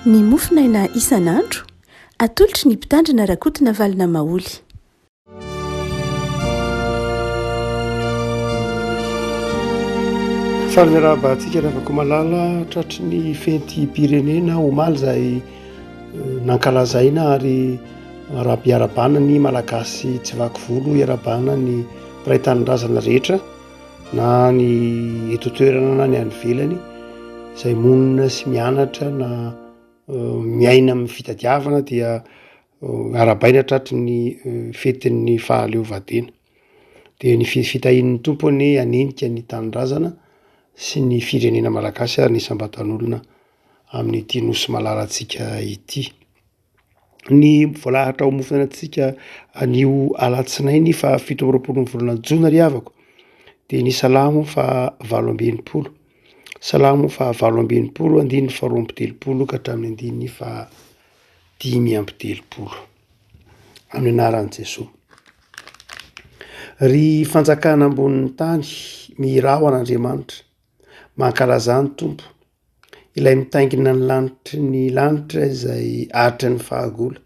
Ny mofonaina isan'andro, atolotry ny Mpitandrina Rakotonavalona Maholy. Faly miarahaba antsika ry havako malala tratry ny fetim-pirenena omaly izay nankalazaina ary raha-piarabana ny Malagasy tsy vaky volo, iarabana ny mpiray tanindrazana rehetra na ny eto an-toerana na ny any ivelany izay monina sy mianatra na miaina amin'ny fitadiavana dia arahabaina tratry ny fetin'ny fahaleovantena. Dia ny fitahian'ny Tompo anie hanenika ny tanindrazana sy ny firenena malagasy ary ny isam-batan'olona amin'ity nosy malalantsika ity. Ny voalahatra ho mofon'ainantsika anio alatsinainy faha 27 ny volana jona ry havako dia ny salamo faha 68. Salamo faha 68 andininy faha 32 ka hatramin'ny andininy faha 35. Amin'ny anaran'i Jesoa. Ry fanjakana ambonin'ny tany, mihirà ho an'Andriamanitra, mankalazà ny Tompo, Ilay mitaingina ny lanitry ny lanitra izay aritry ny fahagola.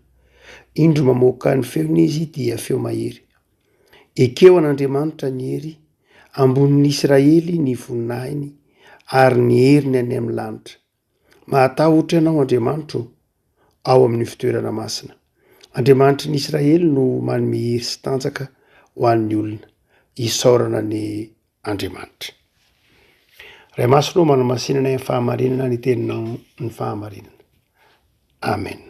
Indro mamoaka ny feony izy dia feo mahery. Ekeo an'Andriamanitra ny hery, ambonin'ny Israely ny voninahiny ary ny heriny any amin'ny lanitra. Mahatahotra ianao Andriamanitra ô, ao amin'ny fitoerana masina. Andriamanitry ny Israely no manome hery sy tanjaka ho an'ny olona. Isaorana anie Andriamanitra. Ray Masina ô, manamasina anay amin'ny fahamarinana ny teninao ny fahamarinana. Amen.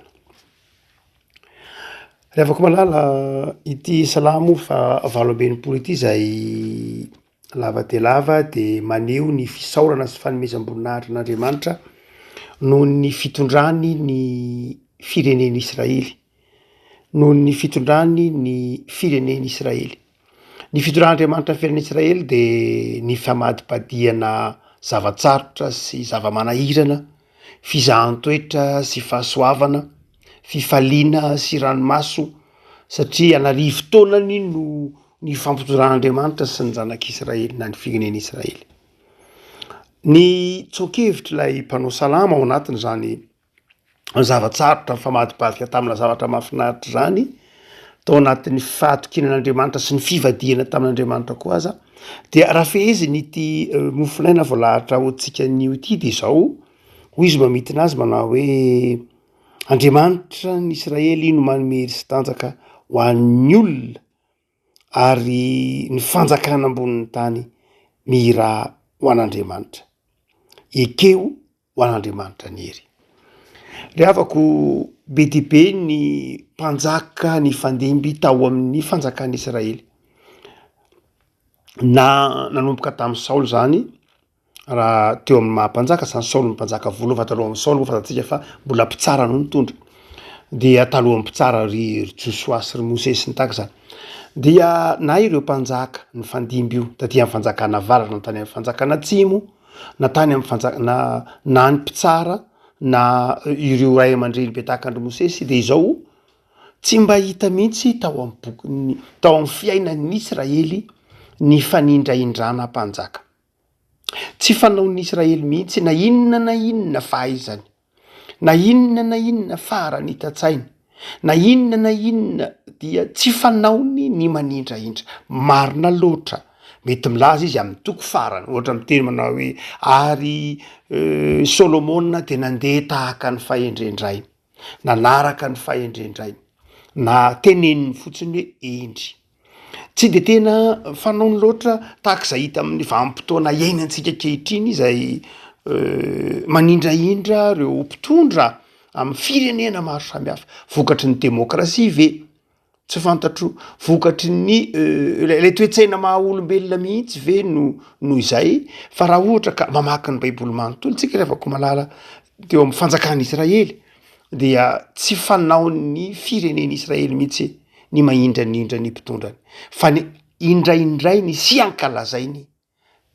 Ry havako malala, ity salamo fa 68 ity izay lava dia lava dia maneho ny fisaorana sy fanomezam-boninahitra an'Andriamanitra noho ny fitondrany ny firenen'Israely. Noho ny fitondrany ny firenen'Israely. Ny fitondran'Andriamanitra ny firenen'Israely dia ny famadibadihana zava-tsarotra sy zava-manahirana, fizahan-toetra sy fahasoavana, fifaliana sy ranomaso, satria an'arivo taonany no nifampitondran'Andriamanitra sy ny zanak'Israely na ny firenen'Israely. Ny tsoa-kevitr'ilay mpanao salamo ao anatin'izany zava-tsarotra nifamadibadika tamina zavatra mahafinaritra izany, tao anatin'ny fahatokiana an'Andriamanitra sy ny fivadihana tamin'Andriamanitra koa aza, dia raha feheziny ity mofonaina voalahatra ho antsika anio ity de izao, hoy izy mamintina azy manao hoe Andriamanitra ny Israely no manome hery sy tanjaka ho an'ny olona ary ny fanjakana ambonin'ny tany mihirà ho an'Andriamanitra. Ekeo ho an'Andriamanitra ny hery. Ry havako, be dia be ny mpanjaka nifandimby tao amin'ny fanjakan'i Israely. Na nanomboka tamin'i Saoly izany, raha teo amin'ny maha mpanjaka izany, Saoly no mpanjaka voalohany, fa talohan'i Saoly moa fantatsika fa mbola mpitsara no nitondra. Dia talohan'ny mpitsara ry ry Josoa sy ry Mosesy sy ny tahaka izany. Dia na ireo mpanjaka nifandimby io, taty amin'ny fanjakana avaratra na tany amin'ny fanjakana atsimo, na tany amin'ny fanjaka- na na ny mpitsara na ireo ray aman-dreny be tahaka an-dry Mosesy dia izao, tsy mba hita mihitsy tao amin'ny bokin'ny tao amin'ny fiainan'ny Israely ny fanindrahindrana mpanjaka. Tsy fanaon'ny Israely mihitsy na inona na inona fahaizany. Na inona na inona faharanitan-tsainy, na inona na inona dia tsy fanaony ny manindrahindra. Marina loatra. Mety milaza izy amin'ny toko farany, ohatra miteny manao hoe ary Solomona dia nandeha tahaka ny fahendren-drainy, nanaraka ny fahendren-drainy, na teneniny fotsiny hoe hendry. Tsy dia tena fanaony loatra tahaka izay hita amin'ny vanim-potoana iainantsika ankehitriny izay manindrahindra ireo mpitondra amin'ny firenena maro samihafa. Vokatry ny demokrasia ve? Tsy fantatro. Vokatry ny ilay ilay toe-tsaina maha olombelona mihitsy ve no no izay? Fa raha ohatra ka mamaky ny baiboly manontolo tsika ry havako malala teo amin'ny fanjakan'Israely dia tsy fanaon'ny firenen'Israely mihitsy ny mahindranindra ny mpitondrany, fa ny indraindrainy sy ankalazainy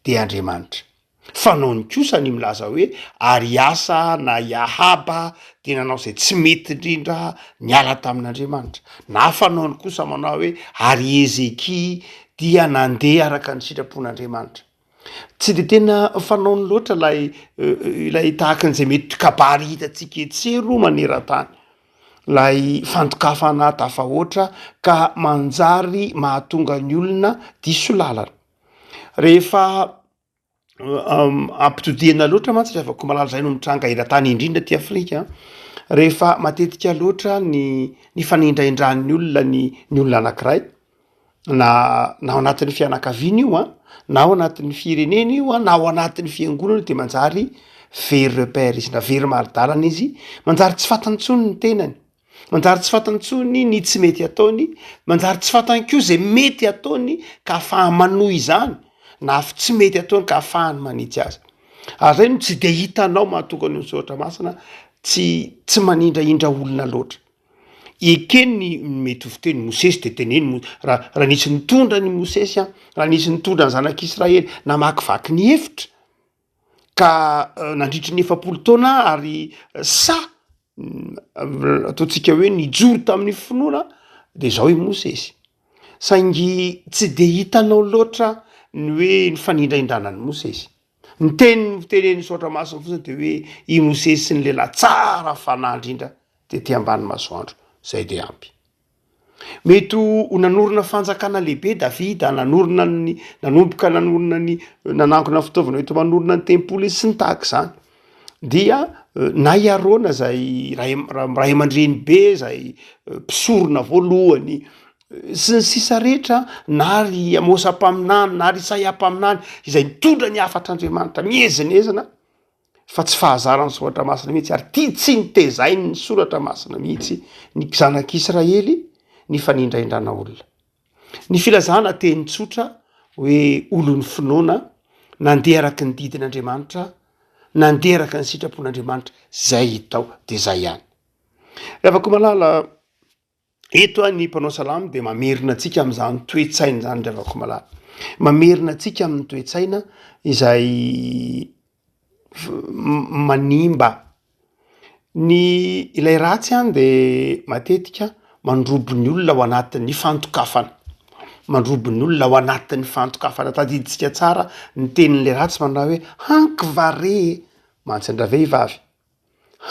dia Andriamanitra. Fanaony kosa ny milaza hoe ary i Asa na i Ahaba dia nanao izay tsy mety indrindra niala tamin'Andriamanitra. Na fanaony kosa manao hoe ary i Hezekia dia nandeha araka ny sitrapon'Andriamanitra. Tsy de tena fanaony loatra ilay ilay tahaka an'izay mety kabary hitantsika etsy sy eroa maneran-tany. Ilay fandokafana tafahoatra ka manjary mahatonga ny olona diso lalana. Rehefa ampitodihana loatra mantsy ry havako malala, zay no mitranga eran-tany indrindra aty Afrika, rehefa matetika loatra ny ny fanindraindran'ny olona ny ny olona anankiray na na ao anatin'ny fianakaviana io an, na ao anatin'ny firenena io an, na ao anatin'ny fiangonana de manjary very repère izy na very mari-dalana izy, manjary tsy fantany intsony ny tenany, manjary tsy fantany intsony ny tsy mety ataony, manjary tsy fantany koa zay mety ataony ka ahafahany manohy izany na tsy mety ataony ka ahafahany manitsy azy. Ary zay no tsy de hitanao mahatonga ny soratra masina tsy tsy manindrahindra olona loatra. Ekeny ny mety ho fiteny Mosesy de teneno Mo- raha raha nisy nitondra an'i Mosesy an, raha nisy nitondra ny zanak'Israely namakivaky ny efitra ka nandritry ny 40 taona ary sahy ataontsika hoe nijoro tamin'ny finoana de zao i Mosesy. Saingy tsy de hitanao loatra ny hoe ny fanindraindrana an'i Mosesy. Ny teny notenenin'ny Soratra Masina fotsiny dia hoe i Mosesy sy ny lehilahy tsara fanahy indrindra tety ambany masoandro. Izay dia ampy. Mety ho nanorina fanjakana lehibe Davida, nanorina ny, nanomboka nanorina ny, nanangona fitaovana hoenti-manorina ny tempoly izy sy ny tahaka izany. Dia na i Arona izay ray ray aman-dreny be izay mpisorona voalohany, sy ny sisa rehetra, na ry Amosa mpaminany, na ry Isaia mpaminany, izay nitondra ny hafatr'Andriamanitra miezinezina, fa tsy fahazaran'ny soratra masina mihitsy, ary tia tsy nitezain'ny soratra masina mihitsy ny zanak'Israely ny fanindraindrana olona. Ny filazana teny tsotra hoe olon'ny finoana, nandeha araka ny didin'Andriamanitra, nandeha araka ny sitrapon'Andriamanitra, zay hita ao de zay ihany. Ry havako malala, Eto ny mpanao salamo dia mamerina antsika amin'izany toe-tsaina izany ry havako malala. Mamerina antsika amin'ny toe-tsaina izay manimba. Ny ilay ratsy an de matetika mandrobo ny olona ao anatin'ny fandokafana, mandrobo ny olona ao anatin'ny fandokafana. Tadidintsika tsara ny tenin'ilay ratsy manao hoe hanky va re mantsy an-dravehivavy.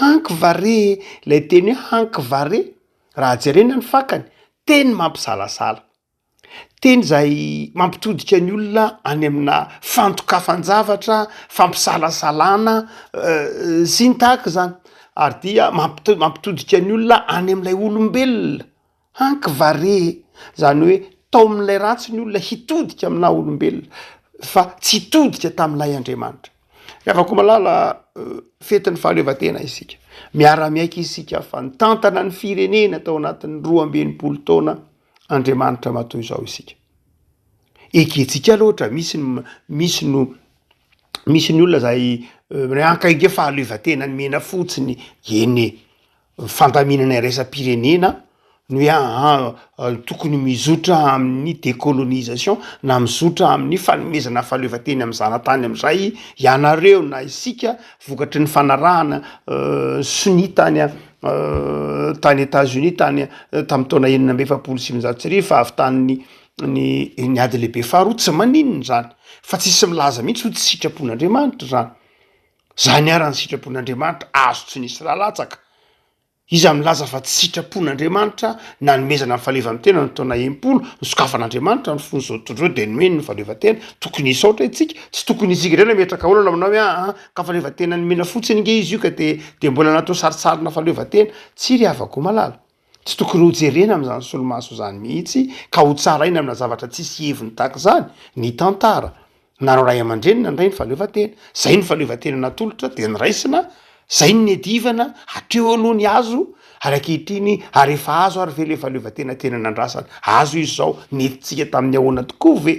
Hanky va re e! Ilay teny hoe hanky va re, raha jerena ny fakany, teny mampisalasala. Teny izay mampitodika ny olona any amina fandokafan-javatra, fampisalasalana sy ny tahaka izany. Ary dia mampito- mampitodika ny olona any amin'ilay olombelona. Hanky va re e! Izany hoe taomin'ilay ratsy ny olona hitodika aminà olombelona fa tsy hitodika tamin'ilay Andriamanitra. Ry havako malala, fetin'ny fahaleovantena isika. Miara-miaiky isika fa nitantana ny firenena tao anatin'ny 62 taona Andriamanitra matoa izao isika. Ekentsika loatra, misy ny misy no misy ny olona izay miankaika fahaleovantena nomena fotsiny, eny e! Fandaminana iraisam-pirenena ny hoe aa tokony mizotra amin'ny décolonisation na mizotra amin'ny fanomezana fahaleovantena amin'ny zanatany amin'izay ianareo na isika vokatry ny fanarahana sonia tany tany Etats-Unis tany tamin'ny taona 1946 fa avy tamin'ny ny ny ady lehibe faharoa tsy maninona izany fa tsisy milaza mihitsy hoe tsy sitrapon'Andriamanitra izany. Zany ara ny sitrapon'Andriamanitra azo tsy nisy ra latsaka. Iza milaza fa tsy sitrapon'Andriamanitra nanomezana ny fahaleovantena ny taona 60, nosokafan'Andriamanitra ny fon'izao tontolo izao dia nomeny ny fahaleovantena, tokony hisaotra isika, tsy tokony isika indray no hametraka olana manao hoe aa ka fahaleovantena nomena fotsiny nge izy io ka de de mbola natao saritsarina fahaleovantena, tsia ry havako malala. Tsy tokony ho jerena amin'izany solomaso izany mihitsy ka ho tsaraina amina zavatra tsisy heviny tahaka izany ny tantara. Na ny ray aman-dreny nandray ny fahaleovantena. Izay ny fahaleovantena natolotra dia noraisina, izay no niadivana, hatreo aloha ny azo, ary ankehitriny ary efa azo ary ve ilay fahaleovantena tena nandrasana? Azo izy izao, nentintsika tamin'ny ahoana tokoa ve?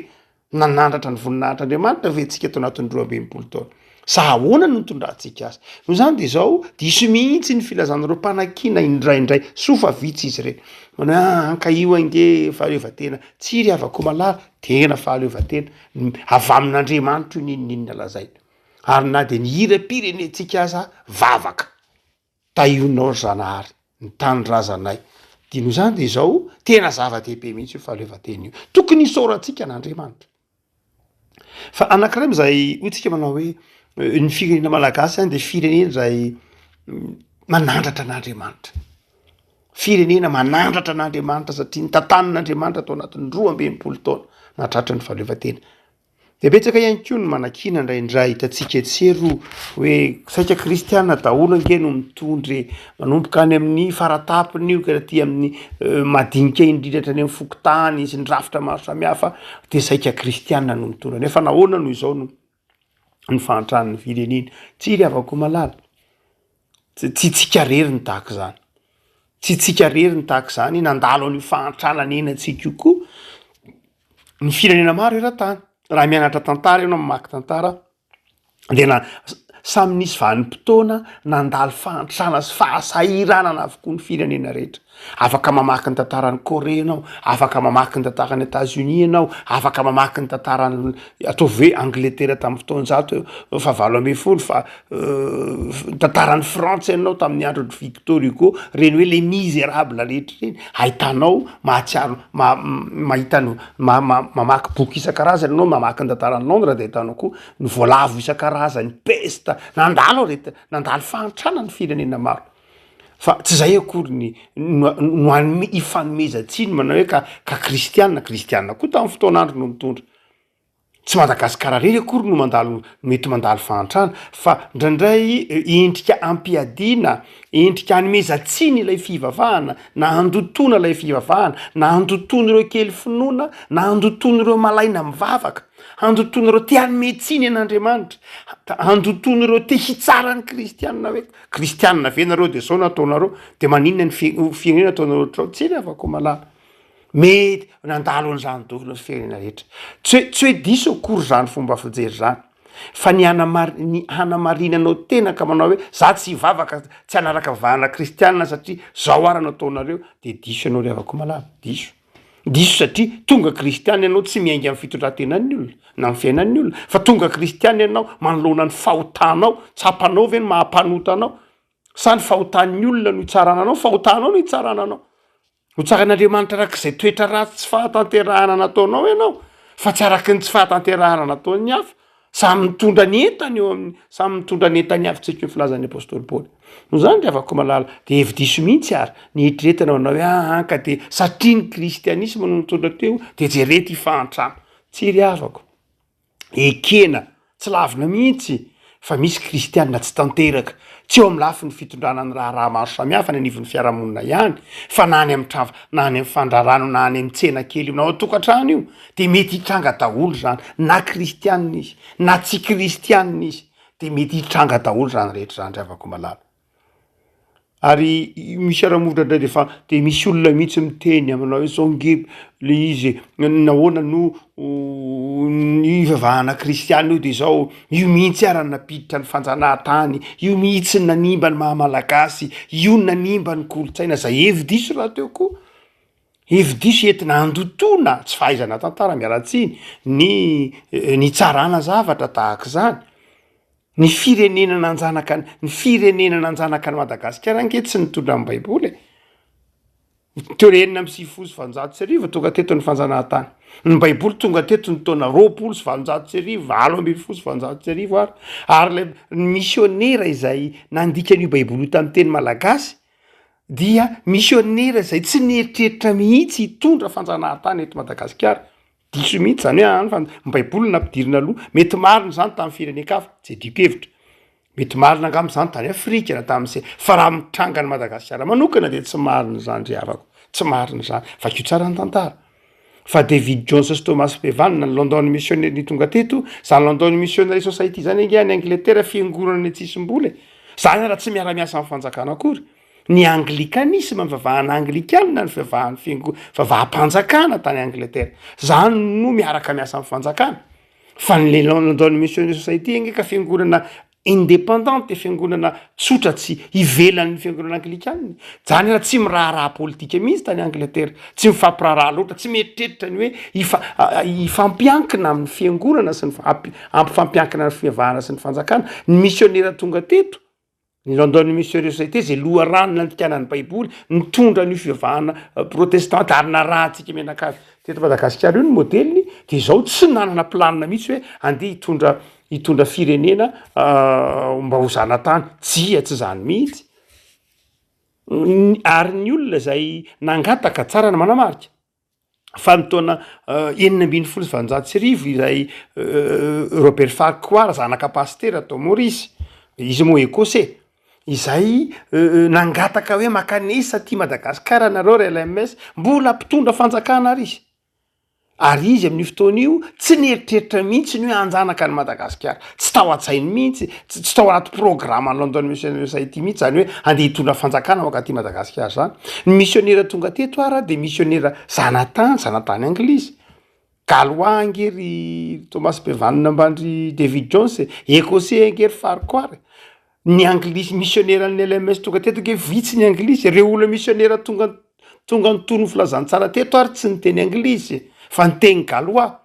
Nanandratra ny voninahitr'Andriamanitra ve tsika tao anatin'ny 62 taona? Sa ahoana no nitondrantsika azy? Noho izany dia izao, diso mihitsy ny filazan'ireo mpanakiana indraindray, soa fa vitsy izy ireny. Manao hoe ah, ankahio ange fahaleovantena. Tsia ry havako malala, tena fahaleovantena. Avy amin'Andriamanitra io n'inon'inona lazaina. Ary na dia ny hiram-pirenentsika aza vavaka. Tahionao ry Zanahary ny tanindrazanay. Dia noho izany dia izao, tena zava-dehibe mihitsy io fahaleovantena io. Tokony hisaorantsika an'Andriamanitra. Fa anankiray amin'izay hoy tsika manao hoe ny firenena malagasy zany de firenena izay manandratra an'Andriamanitra. Firenena manandratra an'Andriamanitra satria notantanin'Andriamanitra tao anatin'ny 62 taona nahatratra ny fahaleovantena. Dia betsaka ihany koa ny manakiana indraindray hitantsika etsy sy eroa hoe saika kristiana daholo ange no mitondra e, manomboka any amin'ny faratapony io ka aty amin'ny madinika indrindra hatrany amin'ny fokontany sy ny rafitra maro samihafa dia saika kristiana no mitondra, nefa nahoana no izao no ny fahantran'ny firenena? Tsia ry havako malala, tsy tsika rery ny tahaka izany, tsy tsika rery ny tahaka izany, nandalo an'io fahantrana niainantsika io koa ny firenena maro eran-tany. Raha mianatra tantara ianao, mamaky tantara de na samy nisy vanim-potoana nandalo fahantrana sy fahasahiranana avokoa ny firenena rehetra. Afaka mamaky ny tantaran'i Corée ianao, afaka mamaky ny tantaran'i Etats-Unis ianao, afaka mamaky ny tantaran'ny ataovy hoe Angletera tamin'ny fotoanjato fahavalo ambin'ny folo fa ny tantaran'i Frantsa ianao tamin'ny andron'i Victor Hugo, reny hoe les misérables rehetra ireny, ahitanao mahatsiaro ma- mahita ny ma- ma- mamaky boky isan-karazany ianao, mamaky ny tantaran'i Londres de ahitanao koa ny voalavo isan-karazany, pesta, nandalo aretina, nandalo fahantrana ny firenena maro. Fa tsy zay akory ny no no anome ifanomezan-tsiny manao hoe ka ka kristiana, kristiana koa tamin'ny fotoan'andro no nitondra. Tsy Madagasikara irery akory no mandalo mety mandalo fahantrana fa indraindray endrika ampiadiana, endrika anomezan-tsiny ilay fivavahana na andotoana ilay fivavahana, na andotoana ireo kely finoana, na andotoana ireo malaina mivavaka, andotoana ireo te hanome tsiny an'Andriamanitra, andotoana ireo te hitsara ny kristianina hoe kristianina ve nareo de zao no ataonareo, de maninona ny firenena ataonareo ohatr'izao, tsy ry havako malala. Mety nandalo an'izany daholo ny firenena rehetra. Tsy hoe tsy hoe diso akory izany fomba fijery izany, fa ny hanamar- ny hanamarinanao tena ka manao hoe za tsy hivavaka, tsy hanaraka vahana kristianina satria zao ara no ataonareo de diso ianao ry havako malala, diso. Diso satria tonga kristianina ianao tsy miainga amin'ny fitondran-tenan'ny olona na amin'ny fiainan'ny olona, fa tonga kristianina ianao manoloana ny fahotanao, tsapanao ve ny maha mpanota anao? Sa ny fahotan'ny olona no hitsarana anao? Fahotanao no hitsarana anao. Ho tsaran'Andriamanitra araka izay toetra ratsy tsy fahatanterahana nataonao ianao, fa tsy araka ny tsy fahatanterahana nataon'ny hafa. Samy mitondra ny entany eo amin'ny, samy mitondra ny entany avy tsika io filazan'ny apostoly Paoly. Noho izany ry havako malala, dia hevi-diso mihitsy ary ny eritreretina manao hoe aa ka dia satria ny kristianisma no nitondra teo dia jereo ity fahantrana. Tsia ry havako. Ekena, tsy lavina mihitsy fa misy kristiana tsy tanteraka, tsy eo amin'ny lafiny fitondrana ny raharaha maro samihafa any anivon'ny fiarahamonina ihany, fa na any amin'ny trava, na any amin'ny fandrarano, na any amin'ny tsena kely io, na ao an-tokantrano io, dia mety hitranga daholo izany, na kristiana izy, na tsy kristiana izy, dia mety hitranga daholo izany rehetra izany ry havako malala. Ary misy ara moa indraindray de efa de misy olona mihitsy miteny aminao hoe zao nge le izy e, nahoana no ny ivavahana kristiana io de zao, io mihitsy ara no nampiditra ny fanjanahantany, io mihitsy no nanimba ny maha malagasy, io no nanimba ny kolontsaina, zay hevi-diso rahateo koa, hevi-diso entina handotoana, tsy fahaizana tantara miala tsiny, ny ny hitsarana zavatra tahak'izany. Ny firenena nanjanaka ny firenena nanjanaka an'i Madagasikara ange tsy nitondra ny baiboly e. Teo 1896 tonga teto ny fanjanahantany. Ny baiboly tonga teto ny taona 1820, 1818 ary. Ary ilay misionera izay nandika an'io baiboly io tamin'ny teny malagasy dia misionera izay tsy nieritreritra mihitsy hitondra fanjanahantany eto Madagasikara. Diso mihitsy zany hoe any fa ny baiboly no nampidirina aloha, mety marina izany tamin'ny firenen-kafa, tsy iadiako hevitra, mety marina angamba izany tany Afrika na tamin'ny se, fa raha mitranga any Madagasikara manokana dia tsy marina izany ry havako, tsy marina izany, vakio tsara ny tantara. Fa David Jones sy Thomas Bevan, ny London Missionary tonga teto, zany London Missionary Society zany ange any Angletera fiangonana any an-tsisim-bola e, zany ara tsy miara-miasa amin'ny fanjakana akory. Ny anglikanisma, ny fivavahana anglikana, ny fivavahan'ny fiango- fivavaham-panjakana tany Angletera. Zany no miaraka miasa amin'ny fanjakana. Fa ny le London Missionary Society ange ka fiangonana indépendante, fiangonana tsotra tsy ivelan'ny fiangonana anglikana. Zany ary tsy miraharaha politika mihitsy tany Angletera, tsy mifampiraharaha loatra, tsy mieritreritra ny hoe hifa- hifampiankina amin'ny fiangonana sy ny fa- ampifampiankina ny fivavahana sy ny fanjakana. Ny misionera tonga teto. Ny London Missionary Society izay loharano nandikana ny Baiboly, nitondra an'io fivavahana protestanta ary narahantsika mianakavy teto Madagasikara io ny modeliny, dia izao tsy nanana planina mihitsy hoe andeha hitondra hitondra firenena mba ho zanatany, tsia tsy izany mihitsy. Ary ny olona izay nangataka, tsara ny manamarika, fa ny taona 1816 izay Robert Farquhar zanaka pasitera tao Maurice, izy moa Ecossais, izay nangataka hoe mankanesa aty Madagasikara nareo ry LMS, mbola mpitondra fanjakana ary izy. Ary izy amin'io fotoana io tsy nieritreritra mihitsy ny hoe hanjanaka an'i Madagasikara. Tsy tao an-tsainy mihitsy, tsy tao anaty programan'ny London Missionary Society mihitsy izany hoe handeha hitondra fanjakana mankaty Madagasikara izany. Ny misionera tonga teto ara dia misionera zanatany, zanatany anglisy. Gallois ange ry Thomas Bevan mban-dry David Jones e, Ecossais ange ry Farquhar e. Ny anglisy misioneran'ny LMS tonga teto ange vitsy ny anglisy, ireo olona misionera tonga tonga nitory ny filazantsara teto ary tsy niteny anglisy fa niteny gallois.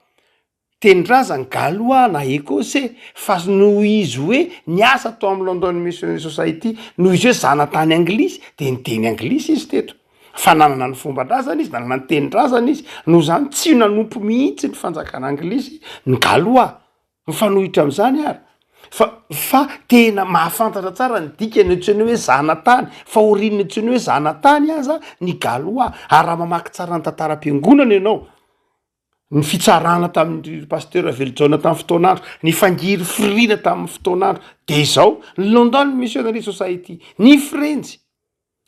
Tenin-drazany gallois na écossais fa noho izy hoe niasa tao amin'ny London Missionary Society, noho izy hoe zanatany anglisy dia niteny anglisy izy teto. Fa nanana ny fomban-drazany izy, nanana ny tenin-drazany izy, noho izany tsy nanompo mihitsy ny fanjakana anglisy ny gallois. Mifanohitra amin'izany ary fa fa tena mahafantatra tsara ny dikany antsoina hoe zanatany, fahorian'ny antsoina hoe zanatany aza ny gallois. Ary raha mamaky tsara ny tantaram-piangonana ianao, ny fitsarana tamin'ny pasteur Ravelojaona tamin'ny fotoan'andro, ny fangirifiriana tamin'ny fotoan'andro, de izao, ny London Missionary Society, ny Frenjy,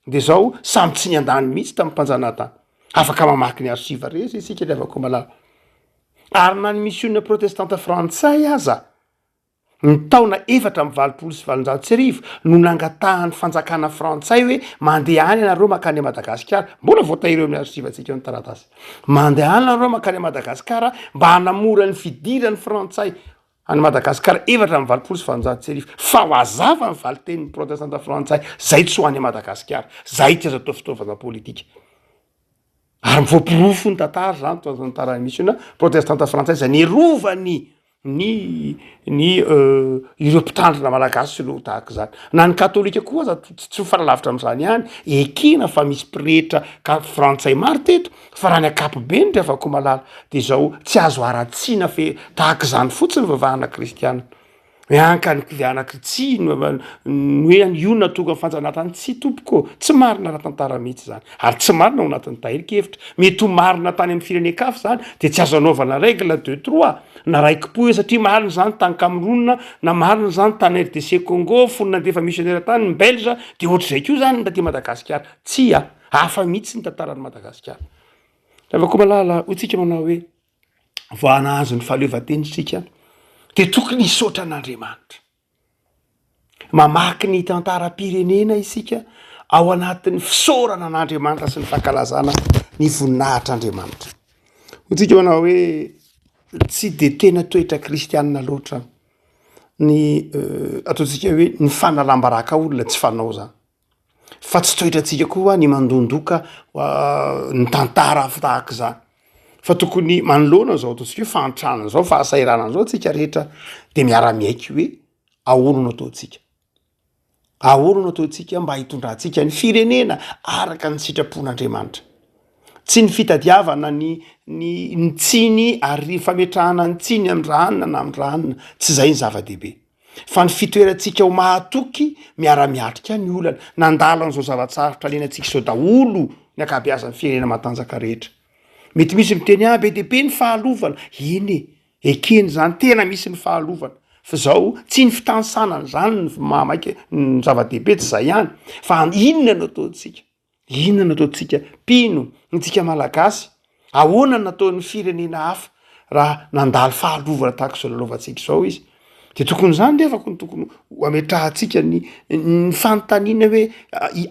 de zao samy tsy niandany mihitsy tamin'ny mpanjanatany. Afaka mamaky ny archive rehetra isika ry havako malala. Ary na ny misiona protestanta frantsay aza, Ny taona 1884 no nangatahan'ny fanjakana frantsay hoe mandehana ianareo mankany Madagasikara, mbola voatahiry eo amin'ny archive-ntsika eo ny taratasy, mandehana ianareo mankany Madagasikara mba hanamora ny fidiran'ny frantsay any Madagasikara 1884, fa ho hazava ny valin-tenin'ny protestanta frantsay, zay tsy ho any Madagasikara, zay tsy azo atao fitaovana politika. Ary voaporofo ny tantara zany tao tantaran'ny misiona protestanta frantsay izay niarovany ny ny ireo mpitandrina malagasy sy ireo tahaka izany. Na ny katolika koa aza tsy mifanalavitra amin'izany ihany, ekena fa misy pretra ka frantsay maro teto fa raha ny ankapobeny ry havako malala de izao tsy azo haratsiana fe tahaka izany fotsiny ny fivavahana kristiana. Miankavianako tsy ny hoe io no nahatonga ny fanjanahantany, tsia tompoko ô, tsy marina ara-tantara mihitsy izany, ary tsy marina ao anatin'ny tahirin-kevitra, mety ho marina tany amin'ny firenen-kafa izany dia tsy azo anaovana règle de trois na raiki-po hoe satria marina izany tany Cameroun na marina izany tany RDC Congo fony nandefa missionnaire tany ny Belge dia ohatr'izay koa izany ny taty Madagasikara, tsia, hafa mihitsy ny tantaran'i Madagasikara. Ravakomalala, hoy tsika manao hoe. vao nahazo ny fahaleovantena isika dia tokony hisaotra an'Andriamanitra. Mamaky ny tantaram-pirenena isika ao anatin'ny fisaorana an'Andriamanitra sy ny fankalazana ny voninahitr'Andriamanitra. Hoy tsika manao hoe tsy de tena toetra kristianina loatra ny ataontsika hoe ny fanalam-baraka olona tsy fanao zany. Fa tsy toetrantsika koa ny mandondoka ny tantara tahaka izany. Fa tokony manoloana izao ataontsika hoe fahantrana izao, fahasahiranana izao tsika rehetra de miara-miaiky hoe ahoana no ataontsika? Ahoana no ataontsika mba hitondrantsika ny firenena araka ny sitrapon'Andriamanitra? Tsy ny fitadiavana ny ny ny tsiny ary ny fametrahana ny tsiny amin-dRahanina na amin-dRahanina, tsy izay ny zava-dehibe. Fa ny fitoerantsika ho mahatoky miara-miatrika ny olana. Nandalo an'izao zava-tsarotra niainantsika izao daholo ny ankabeazan'ny firenena matanjaka rehetra. Mety misy miteny ah be dia be ny fahalovana. Eny e, ekena izany, tena misy ny fahalovana. Fa izao, tsy ny fitanisana an'izany no mahamaika ny zava-dehibe, tsy izay ihany. Fa inona no ataontsika? Inona no ataontsika mpino, antsika Malagasy? Ahoana no nataon'ny firenena hafa raha nandalo fahalovana tahaka izao lalovantsika izao izy? De tokony izany nefako no tokony ho ametrahantsika ny ny fanontaniana hoe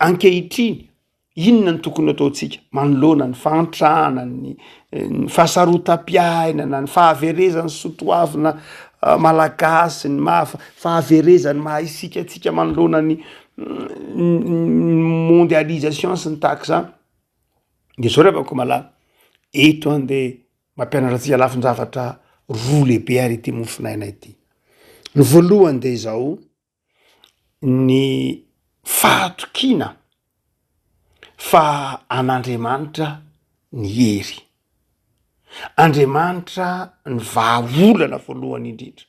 ankehitriny inona no tokony ataontsika manoloana ny fahantrana, ny ny fahasarotam-piainana, ny fahaverezan'ny soatoavina malagasy, ny maha fahaverezan'ny maha isika antsika manoloana ny ny mondialisation sy ny tahaka izany. De zao ry havako malala, eto an de mampianatra antsika lafin-javatra roa lehibe ary ity mofonaina ity. Ny voalohany de izao, ny. fahatokiana fa an'Andriamanitra ny hery. Andriamanitra ny vahaolana voalohany indrindra.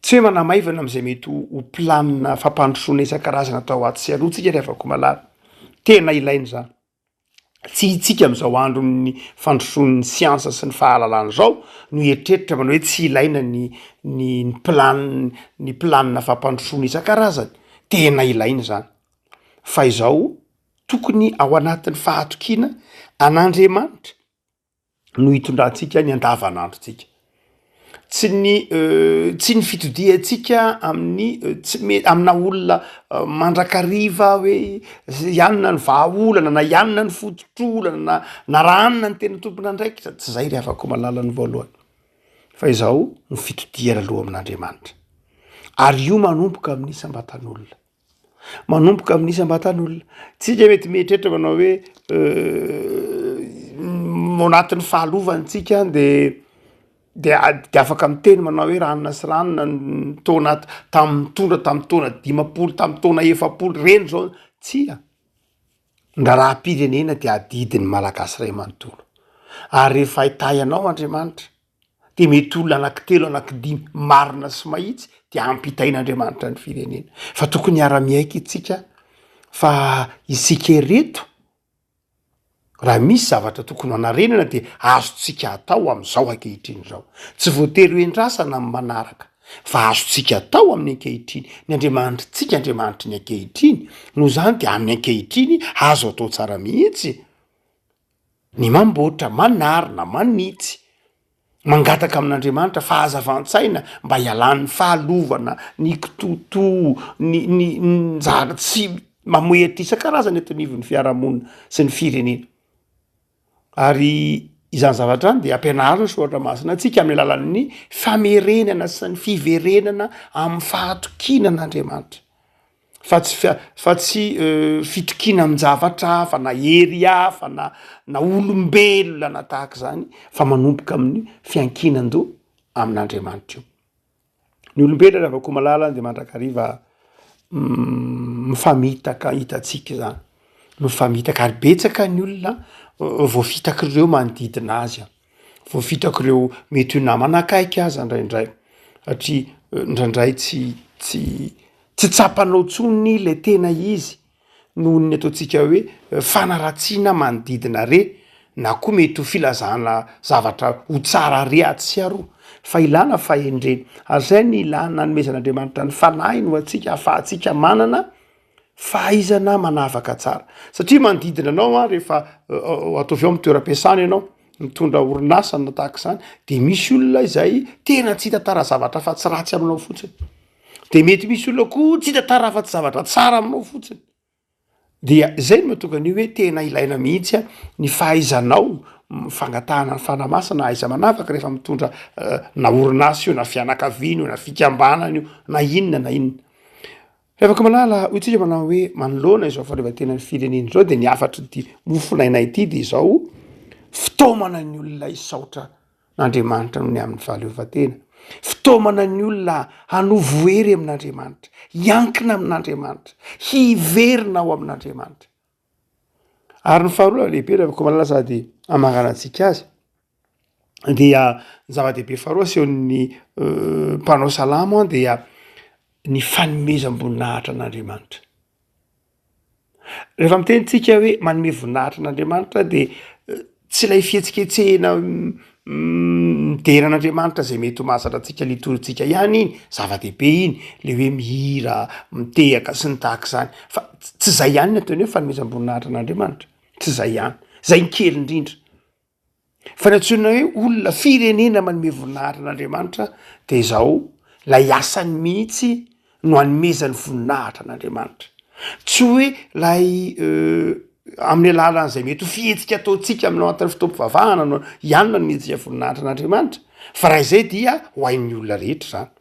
Tsy hoe manamaivana amin'izay mety ho planina fampandrosoana isan-karazany atao atsy sy aroa tsika ry havako malala. Tena ilaina izany. Tsy itsika amin'izao andron'ny fandrosoan'ny siansa sy ny fahalalana izao no hieritreritra manao hoe tsy ilaina ny ny ny plan ny planina fampandrosoana isan-karazany. Tena ilaina izany. Fa izao tokony ao anatin'ny fahatokiana an'Andriamanitra no hitondrantsika ny andavanandrontsika. Tsy ny tsy ny fitodihantsika amin'ny tsy me- amina olona mandrakariva hoe i anona ny vahaolana na i anona ny fototr'olana na na raha anona ny tena tompon'andraikitra, tsy zay ry havako malala ny voalohany fa izao ny fitodihana aloha amin'Andriamanitra ary io manomboka amin'ny isam-batan'olona. Manomboka amin'ny isam-batan'olona. Tsika mety mieritreritra manao hoe ao anatin'ny fahalovana tsika de de a- de afaka miteny manao hoe ranona sy ranona ny taona tamin'ny nitondra tamin'ny taona 50 tamin'ny taona 40 reny zao, tsia! Ny raharaham-pirenena dia adidin'ny Malagasy iray manontolo ary rehefa hitahy anao Andriamanitra dia mety olona anankitelo anankidimy marina sy mahitsy dia ampitain'Andriamanitra ny firenena. Fa tokony hiara-miaiky isika fa isika ireto raha misy zavatra tokony hanarenana dia azontsika atao amin'izao ankehitriny izao. Tsy voatery ho endrasana amin'ny manaraka fa azontsika atao amin'ny ankehitriny. Ny Andriamanitritsika Andriamanitry ny ankehitriny, noho izany dia amin'ny ankehitriny azo atao tsara mihitsy Ny mamboatra, manarina, manitsy, mangataka amin'Andriamanitra fahazavan-tsaina mba hialan'ny fahalovana, ny kitoatoa, ny ny ny zara tsy mamohehitra isan-karazany eto anivon'ny fiarahamonina sy ny firenena. Ary izany zavatra izany dia ampianarin'ny soratra masina antsika amin'ny alalan'ny famerenana sy ny fiverenana amin'ny fahatokiana an'Andriamanitra. Fa tsy fa fa tsy fitokiana amin-javatra hafa na hery hafa na na olombelona na tahaka izany fa manomboka amin'ny fiankinan-doha amin'Andriamanitra io. Ny olombelona ry havako malala dia mandrakariva mifamitaka hitantsika izany, mifamitaka ary betsaka ny olona voafitak'ireo manodidina azy. Voafitak'ireo mety ho namana akaiky aza indraindray satria indraindray tsy tsy tsy tsapanao intsony le tena izy noho ny ataontsika hoe fanaratsiana manodidina re na koa mety ho filazana zavatra ho tsara re atsy sy aroa fa ilana fahendrena ary zay ny ilana anomezan'Andriamanitra ny fanahiny ho antsika ahafahantsika manana Fahaizana manavaka tsara satria manodidina anao an rehefa ataovy ao amin'ny toeram-piasana ianao, mitondra orinasa na tahaka izany de misy olona izay tena tsy hitantara zavatra afa-tsy ratsy aminao fotsiny, de mety misy olona koa tsy hitantara afa-tsy zavatra tsara aminao fotsiny, dia zay no mahatonga an'io hoe tena ilaina mihitsy an ny fahaizanao fangatahana ny fanahy masina ahaiza-manavaka rehefa mitondra na orinasa io na fianakaviana io na fikambanana io na inona na inona. Ry malala, hoy tsika manao hoe manoloana izao fahaleovantenan'ny firenena izao dia ny hafatr'ity mofonaina ity dia izao, fitaomana ny olona hisaotra an'Andriamanitra noho ny amin'ny fahaleovantena, fitaomana ny olona hanovo hery amin'Andriamanitra, hiankina amin'Andriamanitra, hiverina ao amin'Andriamanitra. Ary ny faharoa lehibe ry malala sady hamaranantsika azy dia ny zava-dehibe faharoa asehon'ny mpanao salamo dia ny fanomezam-boninahitra an'Andriamanitra. Rehefa miteny tsika hoe manome voninahitra an'Andriamanitra de tsy ilay fihetsiketsehina midera an'Andriamanitra zay mety ho mahazatra antsika litorjika ihany iny, zava-dehibe iny, le hoe mihira, mitehaka sy ny tahaka izany, fa tsy zay ihany ny ataony hoe fanomezam-boninahitra an'Andriamanitra, tsy zay ihany, zay ny kely indrindra. Fa ny antsoina hoe olona, firenena manome voninahitra an'Andriamanitra dia izao, ilay asany mihitsy no anomezany voninahitra an'Andriamanitra. Tsy hoe ilay amin'ny alalan'izay mety ho fihetsika ataontsika amin'ny ao anatin'ny fotoam-pivavahana no ihany no anomezantsika voninahitra an'Andriamanitra, fa raha izay dia ho hain'ny olona rehetra izany.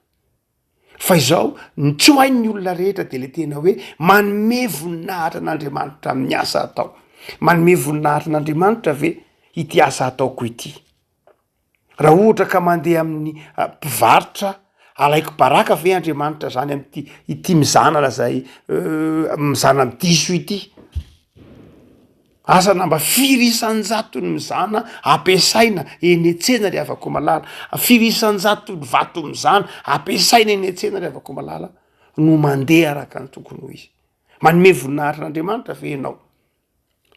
Fa izao, ny tsy ho hain'ny olona rehetra dia le tena hoe manome voninahitra an'Andriamanitra amin'ny asa atao. Manome voninahitra an'Andriamanitra ve ity asa ataoko ity? Raha ohatra ka mandeha amin'ny mpivarotra, Alaiko baraka ve Andriamanitra zany amin'ity ity mizana lazay mizana diso ity? Asa na mba firy isan-jato ny mizana ampiasaina eny an-tsena ry havako malala, firy isan-jato ny vato mizana ampiasaina eny an-tsena ry havako malala no mandeha araka ny tokony ho izy. Manome voninahitra an'Andriamanitra ve ianao?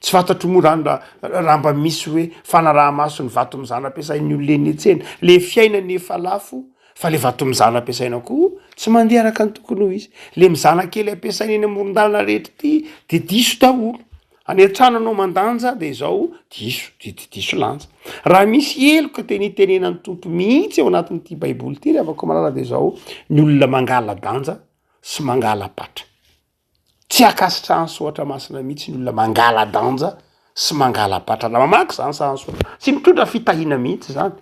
Tsy fantatro moa zany raha raha mba misy hoe fanaraha-maso ny vato mizana ampiasain'ny olona eny an-tsena. Le fiainana efa lafo fa le vato mizana ampiasaina koa tsy mandeha araka ny tokony ho izy. Le mizana kely ampiasaina eny amoron-dalana rehetra ity de diso daholo. Any an-trano anao mandanja de izao diso, di- di- diso lanja. Raha misy heloka tena itenenan'ny Tompo mihitsy ao anatin'ity baiboly ity ry havako malala de izao, ny olona mangala-danja sy mangala-patra. Tsy ankasitrahan'ny soratra masina mihitsy ny olona mangala-danja sy mangala-patra. Raha mamaky izany sahan'ny soratra, tsy mitondra fitahiana mihitsy izany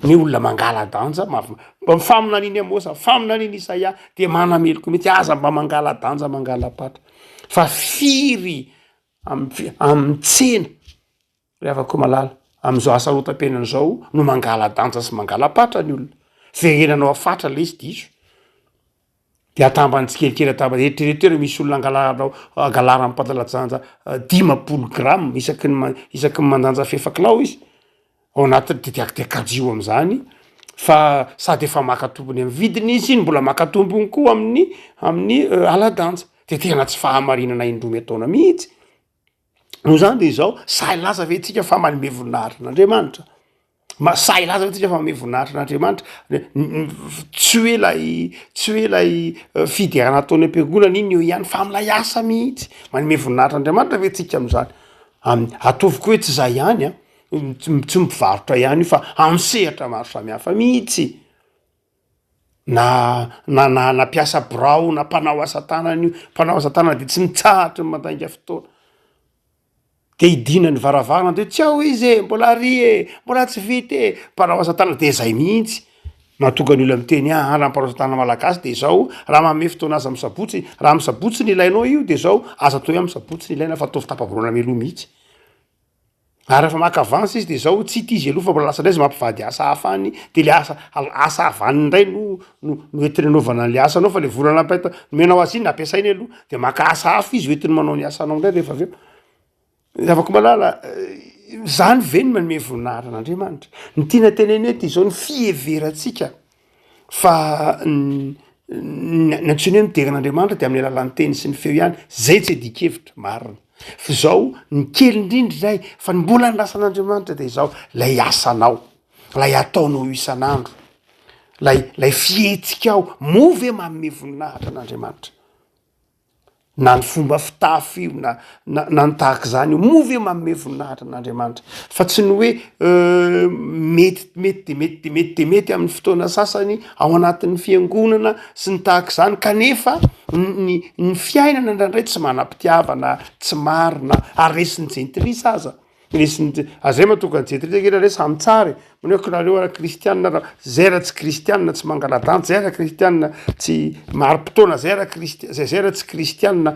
ny olona mangala-danja, mav- mba faminanian'i Amosa, faminanian'i Isaia dia manameloka mihitsy, aza mba mangala-danja mangala-patra. Fa firy am- amin'ny tsena ry havako malala, amin'izao hasarotam-piainana izao no mangala-danja sy mangala-patra ny olona. Verenanao afatra le izy diso. De atambany tsikelikely atambany, eritrereto hoe misy olona angalaranao, angalaran'ny mpandala-janja 50 grama isaky ny ma- isaky ny mandanja fefakilao izy. Ao anatin'ny de de kajio am'zany fa sady efa maka tombony am'vidiny izy no mbola maka tombony koa amin'ny amin'ny ala-danja, de tena tsy fahamarinana indroa miataona mihitsy. Noho izany de izao, sahy hilaza ve tsika fa manome voninahitra an'Andriamanitra? Ma- sahy hilaza ve tsika fa manome voninahitra an'Andriamanitra? Tsy hoe lay tsy hoe lay fiderana ataony am-piangonana iny eo ihany fa am'lay asa mihitsy, manome voninahitra an'Andriamanitra ve tsika am'zany? Am- ataovy koa hoe tsy zay ihany an, Tsy mpivarotra ihany io fa amin'ny sehatra maro samihafa mihitsy. Na na na na mpiasa birao na mpanao asa tanana io, mpanao asa tanana de tsy mitsahatra ny mandainga fotoana. De idina ny varavarana de tsy ao izy e, mbola ary e, mbola tsy vita e, mpanao asa tanana de zay mihitsy. Mahatonga ny olona miteny ahy, raha mpanao asa tanana malagasy de zao, raha manome fotoana azy amin'ny sabotsy, raha amin'ny sabotsy no ilainao io de zao, aza atao hoe amin'ny sabotsy no ilaina fa ataovy tapa-bolana mialoha mihitsy. Ary rehefa maka avance izy de zao tsy hita izy aloha fa mbola lasa ndray izy mampivady asa hafa any de le asa asa avy any ndray no no no entiny anaovana an'le asanao fa le vola nampaita nomenao azy iny nampiasainy aloha de maka asa hafa izy hoentiny manao ny asanao ndray rehefa avy eo. Ry havako malala, zany ve no manome voninahitra an'Andriamanitra? Ny tiana tenenina eto de zao ny fiheverantsika fa ny ny antsoina hoe midera an'Andriamanitra de amin'ny alalan'ny teny sy ny feo ihany, zay tsy adin-kevitra, marina. Fa izao ny kely indrindra izay fa ny mbola andrasan'Andriamanitra de izao, lay asanao, lay ataonao isan'andro, lay lay fihetsikao, moa ve manome voninahitra an'Andriamanitra? Na ny fomba fitafy io na na na ny tahak'izany io, moa ve manome voninahitra an'Andriamanitra? Fa tsy ny hoe mety mety de mety de mety de mety amin'ny fotoana sasany ao anatin'ny fiangonana sy ny tahak'izany kanefa ny ny fiainana indraindray tsy manam-pitiavana, tsy marina ary resin'ny jentilisa aza. Resin'ny, ary zay mahatonga ny jentilisa ange indraindray samy tsara e, manao hoe nareo ara kristianina ra, zay raha tsy kristianina tsy mangala-danja, zay raha kristianina tsy marim-potoana, zay raha kristia- zay zay raha tsy kristianina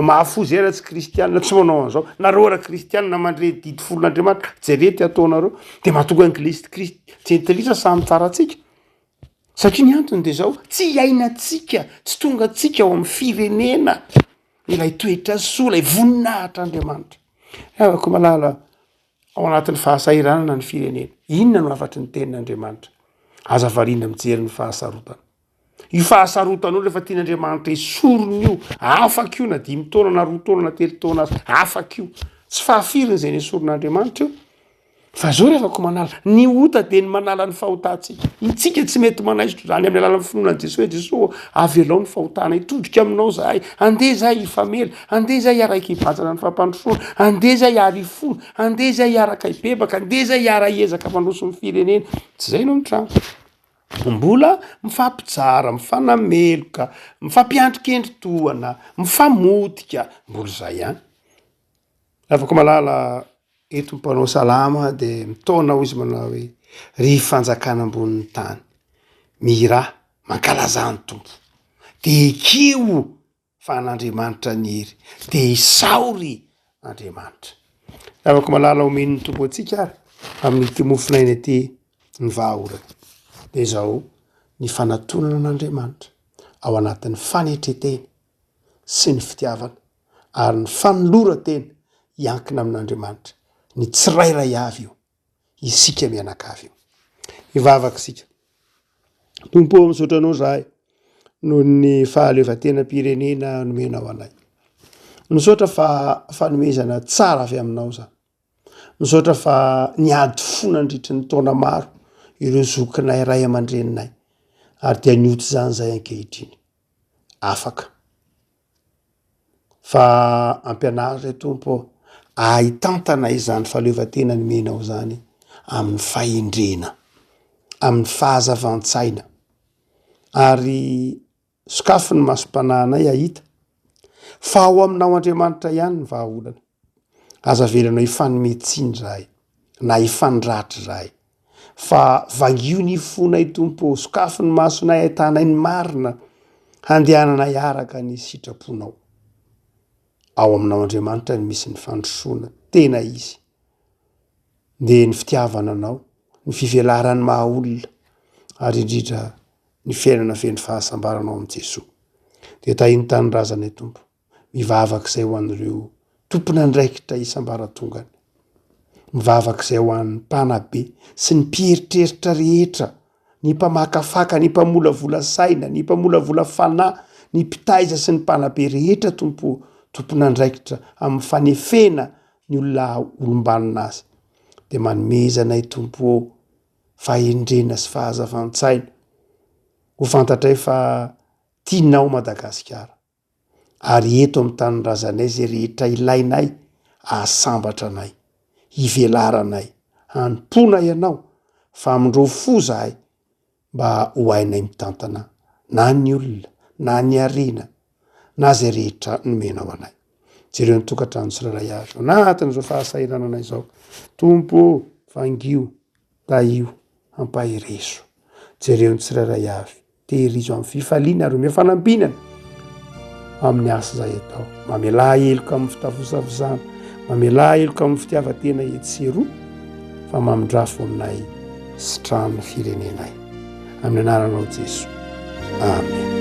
mahafoy, zay raha tsy kristianina tsy manao an'izao, nareo ara kristianina mandre didy folon'Andriamanitra, jereo ty ataonareo, de mahatonga ny glis- kris- jentilisa samy tsara antsika, satria ny antony de zao, tsy iainantsika, tsy tonga antsika ao amin'ny firenena ilay toetra soa, ilay voninahitr'Andriamanitra. Havako malala, ao anatin'ny fahasahiranana ny firenena. Inona no hafatry ny tenin'Andriamanitra? Aza variana mijery ny fahasarotana. Io fahasarotana io rehefa tian'Andriamanitra esorina io, afaka io na dimy taona na roa taona na telo taona aza, afaka io. Tsy fahafiriny izay nesorin'Andriamanitra io. Fa zao ry havako manala, ny ota dia ny manala ny fahotantsika. Itsika tsy mety manaisotra izany amin'ny alalan'ny finoana an'i Jesoa hoe Jesoa ô, avelao ny fahotanay, hitodika aminao zahay, andeha zahay hifamela, andeha zahay hiaraka hibanjina ny fampandrosoana, andeha zahay hiara-hifona, andeha zahay hiaraka hibebaka, andeha zahay hiara-hiezaka hampandroso ny firenena. Tsy izay no mitranga. Mbola mifampitsara, mifanameloka, mifampiandrikendry tohana, mifamotika, mbola izay ihany. Havako malala, Eto ny mpanao salama dia mitaona hoy izy manao hoe, Ry fanjakana ambonin'ny tany, mihirà, mankalazà ny Tompo, dia ekeo fa an'Andriamanitra ny hery, dia isaory Andriamanitra. Havako malala omen'ny Tompo antsika ary amin'ity mofonaina ity ny vahaolana. Dia izao. Ny fanatonana an'Andriamanitra ao anatin'ny fanetren-tena sy ny fitiavana ary ny fanoloran-tena hiankina amin'Andriamanitra, ny tsirairay avy io, isika mianakavy io. Hivavaka isika. Tompo ô, misaotra Anao izahay noho ny fahaleovantenam-pirenena nomenao anay. Misaotra fa fanomezana tsara avy aminao izany. Misaotra fa niady fo nandritry ny taona maro ireo zokinay ray aman-dreninay ary dia nioty izany izahay ankehitriny. Afaka. Fa ampianaro re Tompo ô, ahitantana izany fahaleovantena nomenao izany amin'ny fahendrena, amin'ny fahazavan-tsaina ary Sokafy ny masom-panahinay hahita fa ao aminao Andriamanitra ihany ny vahaolana. Aza avelanao hifanome tsiny izahay na hifandratra izahay fa vangio ny fonay Tompo ô, sokafy ny masonay ahitanay ny marina handehananay araka ny sitraponao. Ao aminao Andriamanitra no misy ny fandrosoana tena izy. Dia ny fitiavana anao, ny fivelaran'ny maha olona ary indrindra ny fiainana feno fahasambarana ao amin'i Jesoa. Dia tahin'ny tanindrazanay Tompo. Mivavaka izay ho an'ireo tompon'andraikitra isam-baratongany. Mivavaka izay ho an'ny mpanabe sy ny mpieritreritra rehetra, ny mpamakafaka, ny mpamolavola saina, ny mpamolavola fanahy, ny mpitaiza sy ny mpanabe rehetra Tompo tompon'andraikitra amin'ny fanefena ny olona olom-banona azy. Dia manomeza anay Tompo ô fahendrena sy fahazavan-tsaina ho fantatray fa tianao Madagasikara ary eto amin'ny tanindrazanay izay rehetra ilainay ahasambatra anay, hivelaranay, hanompoana ianao fa amindreo fo zahay mba ho hainay mitantana na ny olona na ny harena na izay rehetra nomenao anay. Jereo ny tokantrano tsirairay avy ao anatin'izao fahasahiranana izao. Tompo ô, vangio, tahio, ampaherezo. Jereo ny tsirairay avy, tehirizo amin'ny fifaliana ary omeo fanambinana amin'ny asa izay atao. Mamelà heloka amin'ny fitavozavozana, mamelà heloka amin'ny fitiavan-tena etsy sy eroa, fa mamindrafo aminay sy trano firenenay. Amin'ny anaranao Jesoa. Amen.